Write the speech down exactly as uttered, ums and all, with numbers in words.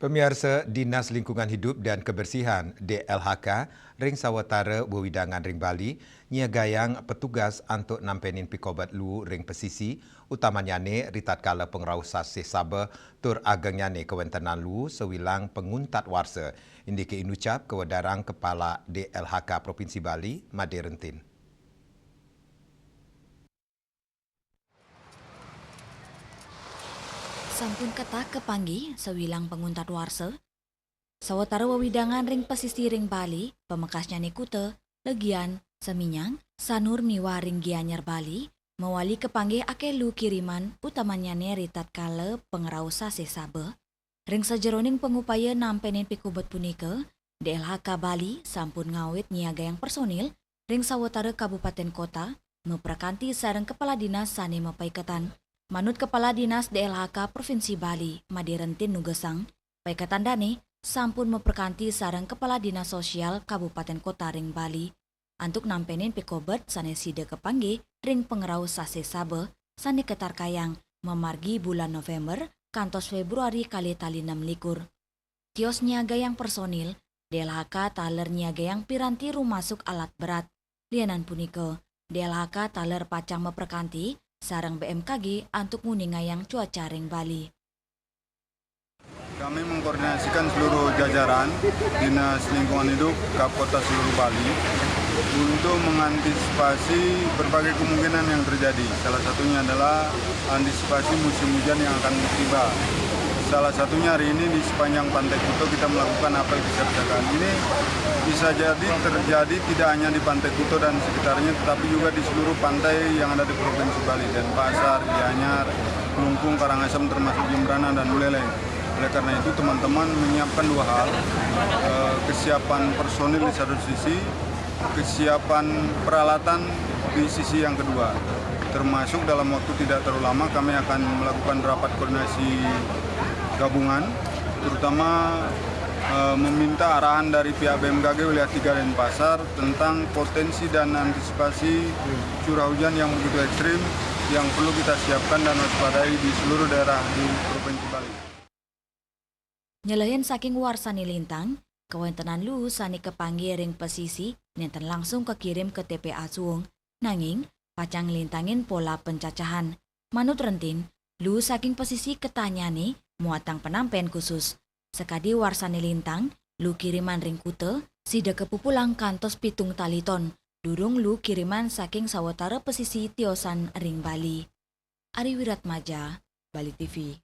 Pamiarsa, Dinas Lingkungan Hidup dan Kebersihan, D L H K, ring sawatara wewidangan ring Bali, nyiagayang petugas antuk nampenin pikobet luu ring pesisi, utamannyane ritatkala pangrauh sasih Saba tur agengnyane kawentenan luu sawilang panguntat warsa, indike inucap kawedarang Kepala D L H K Provinsi Bali, Made Rentin. Sampun ketah kapanggih sawilang panguntat warsa, sawatara wewidangan ring pesisi ring Bali, pamekasnyane Kuta, Legian, Seminyak, Sanur miwah ring Gianyar Bali, mawali kapanggih akeh luu kiriman, utamannyane ritatkala pangrauh sasih Saba. Ring sajeroning pangupaya nampenin pikobet punika, D L H K Bali sampun ngawit nyiagayang personil ring sawatara kabupaten kota, maprekanti sareng kepala dinas sane mapaiketan. Manut Kepala Dinas D L H K Provinsi Bali, Made Rentin nugesang, paiketan dane sampun maprekanti sareng kepala dinas sosial kabupaten kota ring Bali antuk nampenin pikobet sane sida kapanggih ring pangrauh sasih Saba sane katarkayang mamargi bulan November kantos Februari kalih tali nem likur. Tios nyiagayang personil, D L H K taler nyiagayang piranti rumasuk alat berat. Lianan punika, D L H K taler pacang maprekanti sareng B M K G antuk nguningayang cuaca ring Bali. Kami mengkoordinasikan seluruh jajaran Dinas Lingkungan Hidup Kapkota seluruh Bali untuk mengantisipasi berbagai kemungkinan yang terjadi. Salah satunya adalah antisipasi musim hujan yang akan tiba. Salah satunya hari ini di sepanjang Pantai Kuta kita melakukan apel kesiapsiagaan. Ini bisa jadi terjadi tidak hanya di Pantai Kuta dan sekitarnya, tetapi juga di seluruh pantai yang ada di Provinsi Bali, Denpasar, Gianyar, Klungkung, Karangasem, termasuk Jembrana dan Buleleng. Oleh karena itu, teman-teman menyiapkan dua hal, eh, kesiapan personil di satu sisi, kesiapan peralatan di sisi yang kedua. Termasuk dalam waktu tidak terlalu lama kami akan melakukan rapat koordinasi gabungan, terutama, eh, meminta arahan dari pihak B M K G Wilayah tiga Denpasar tentang potensi dan antisipasi curah hujan yang begitu ekstrim yang perlu kita siapkan dan waspadai di seluruh daerah di Provinsi Bali. Nyelehin saking warsane lintang, kawentenan luu sane kapanggih ring pesisi nenten langsung kakirim ka T P A suung, nanging pacang nglintangin pola pencacahan. Manut Rentin, luu saking pesisi ketahnyane muatang penampen khusus. Sakadi warsane lintang, luu kiriman ring Kuta, sida kapupulang kantos pitung tali ton, durung luu kiriman saking sawatara pesisi tiosan ring Bali. Ari Wiratmaja, Bali T V.